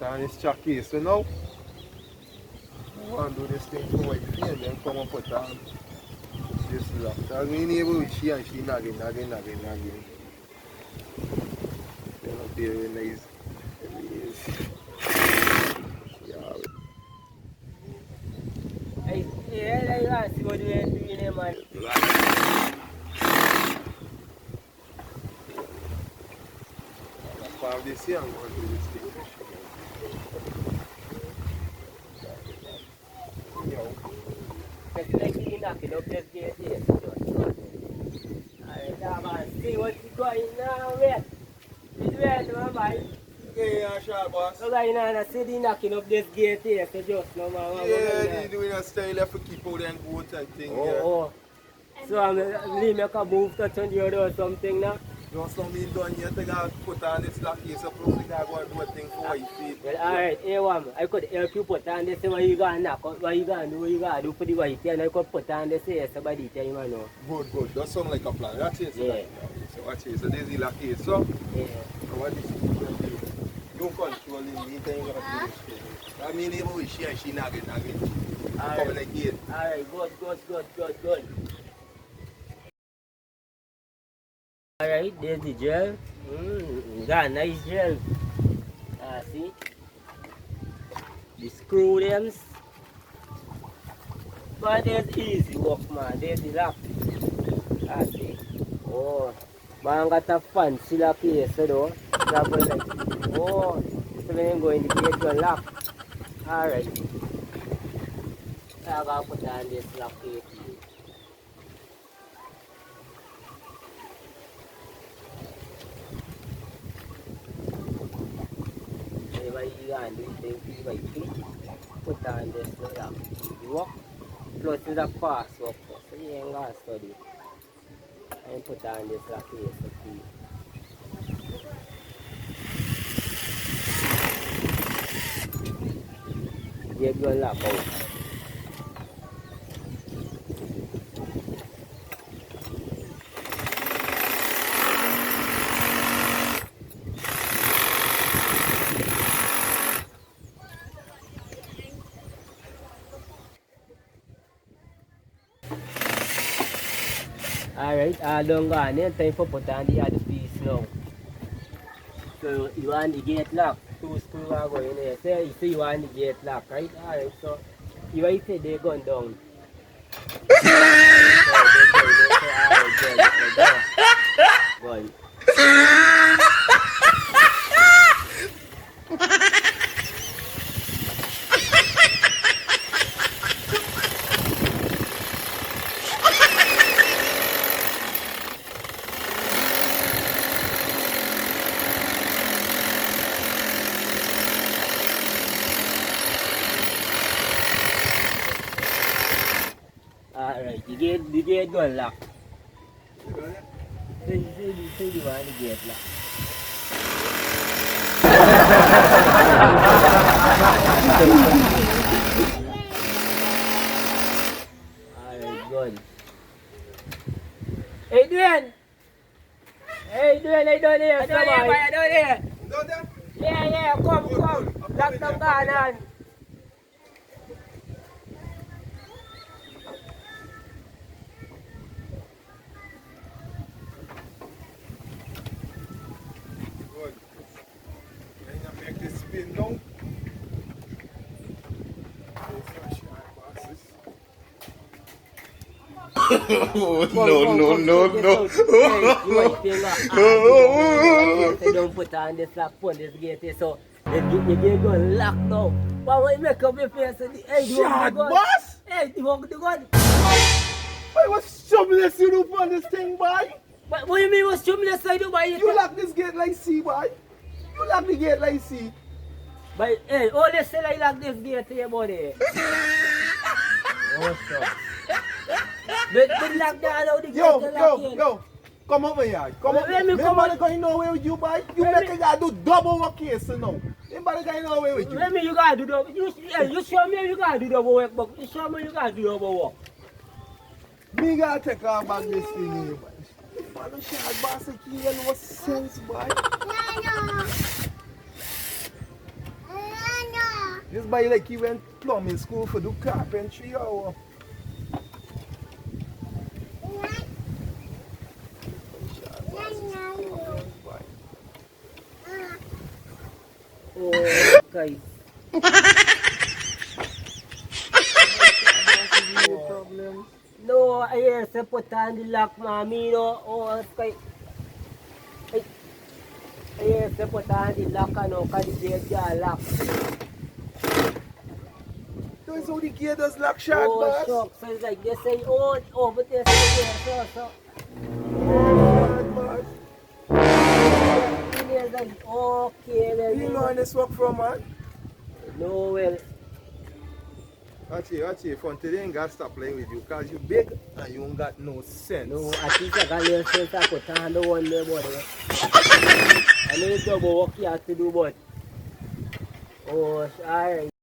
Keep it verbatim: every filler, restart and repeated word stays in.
And it's Chucky, so now, I want to do this thing for my friend and then come up with time. This is after. I mean, able to she and she again, again, again, again. They look very nice. Yes. Yeah. Hey, yeah, like, I see what you are doing, eh, man. From this year, I'm going to do this thing. Yo. Just like you knocking up this gate here, so just, alright, now, man, see what's going on, man. You do it, no, man. Yeah, yeah, sure, boss. So, guy, you know, I see the knocking up this gate here, so just, no, man, man, yeah, man, they do it in a style, have to keep out and go out and thing, oh, yeah. Oh. So, um, Lee make a move to turn the other or something now. No, so me done yet, I gotta put on this lock here, so probably gotta go and do a thing for my feet. Well, alright, hey, one, I could help you put on this, what you gonna knock out, what you gonna do, what you gonna do for the white here, and I could put on this here, so by the time, I know. Good, good, that sound like a plan. Watch it, yeah. So watch it, so there's the lock here, so. Yeah. So what is it? You controlling me, then you gotta do this thing. I mean, even with she and she nagging, nagging. Alright. Coming again. Alright, good, good, good, good, good. Alright, there's the gel. Mm, got a nice gel. Ah, see? The screw them. But there's easy work, man. There's the lock. Ah, see? Oh. Bangata fancy lock here, so though. That one like, oh, so when you go in the gate, you lock. Alright. So I gotta put on this lock here, please. Everybody, you gonna do it, then you, like, put on this lock. You work. Plus, it's a fast work, so you ain't gonna study. And put on this lock here, so key. Get your lock out. Alright, all done gone, eh? Time for put on the other piece now. So you want the gate lock, two screw are going in there. Say, you see you want the gate lock, right? Alright, so you want to take the gun down. Alright, good, good, good. Gun. Alright, the gate, the gate gone lock. Say, say, say the one the gate lock. Alright, good. Hey, Dwayne! Hey, Dwayne, how you doing here? Come on. How you doing here? Yeah, yeah, come, come. Lock down, go on. Good. Then you make the spin now. This one, she and passes. Oh, no, no, no, no. Don't put on this lock, put this gate here, so the gate, the gate gonna lock now. But what you make up your face? Hey, the one with the gun. Shot, boss! Hey, the one with the gun. Why, what's trouble you do on this thing, boy? But what you mean, what's trouble you do, boy? You lock this gate like see, boy. You lock the gate like see. But, hey, all they say, I lock this gate here, buddy. Oh, sir. But, but lock down all the gate. Yo, yo, yo. Come over here. Come over. Nobody going nowhere with you, boy. You make a guy do double work here, so no. Nobody going nowhere with you. Let me, you gotta do double. You, yeah, you show me you gotta do double work, but you show me you gotta do double work. Mi gotta take her back this thing here, boy. This man no shot, boss, he no sense, boy. No, no. This boy like he went plumbing school for do carpentry or what? Oh, guys. No, I hear say put on the lock, mommy, you know. Oh, it's quite. I hear say put on the lock and no, 'cause the gate are locked. So, so the gate is locked shut, oh, boss? Shucks, so it's like they say, oh, over there, so, so, so. Oh, bad man. He is like, okay, well, you know, this work from, man? No, well. Watch it, watch it. From today, God stop playing with you, 'cause you big and you don't got no sense. No, at least I got little sense. I could handle one neighbor there. I know it's double work you have to do, but, oh, all right.